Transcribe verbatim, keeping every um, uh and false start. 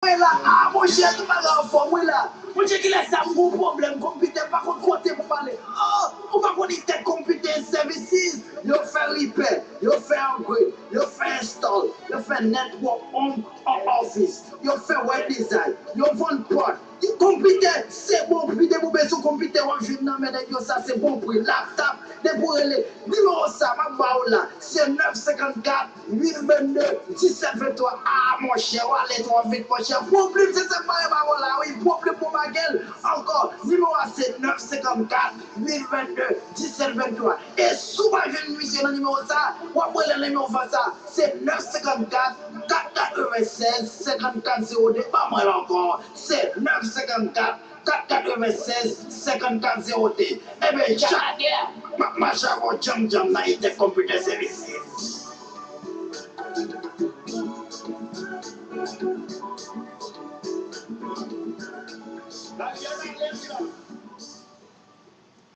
Mwen la, ah, monchè, tout bagay anfòm, wi la. Monchè, kilè sa m gon pwoblèm, konpitè pa konn kote pou m ale. Oh, ou pa konn Itek Computer Services? Yo fè repair, yo fè upgrade, yo fè install, yo fè network home or office, yo fè web design, yo vann pòt. Konpitè, se bon pri, depi w bezwen konpitè, w ap jwenn nan men nèg yo, sa se bon pri. Laptop, depi w rele, nimewo sa, m ap ba w la, se nèf senkannkat, uit vennde, disèt venntwa. Ah, monchè, w ale twò vit, monchè. Pwoblèm, se sa m pale ba w la, wi. Pwoblèm pou bagay ankò. Nimewo a se nèf senkannkat, uit vennde, disèt venntwa. E si w pa jwenn misye nan nimewo sa, w ap rele nimewo sa, se nèf senkannkat, kat katrevennsèz, senkannkat zewo de. Ban mwen l ankò. Se nèf senkannkat, kat katrevennsèz, senkannkat zewo de. Ebyen, Jagger, m ap mache avè w djanm djanm nan Itek Computer Services.